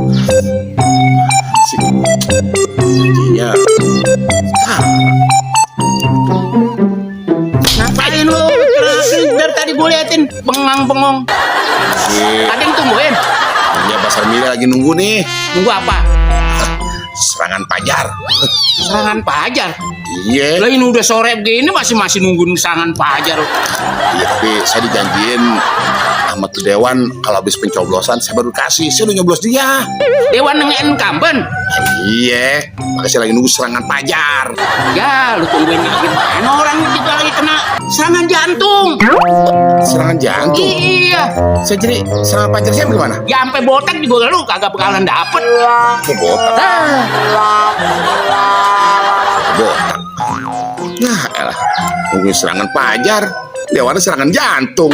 Asik. Jadinya. Ngapain lu? Dari tadi gue liatin bengang-bengong. Ada yang tungguin. Ya Pasar Miri lagi nunggu nih. Nunggu apa? Serangan Pajar. Serangan Pajar. Iya. Lah ini udah sore begini masih nungguin serangan Pajar. Iya, tapi saya dijanjiin sama tuh Dewan kalau habis pencoblosan saya baru kasih. Saya udah nyoblos dia. Dewan yang incumbent. Iya, makanya saya lagi nunggu serangan Pajar. Ya, lu tungguin gimana orang juga lagi kena serangan jantung. Serangan jantung. Iya. Saya jadi serangan Pajar saya gimana? Ya sampai botak juga lu kagak bakalan dapet. Kok botak? Botak. Nah, elah. Nungguin serangan Pajar. Dewannya serangan jantung.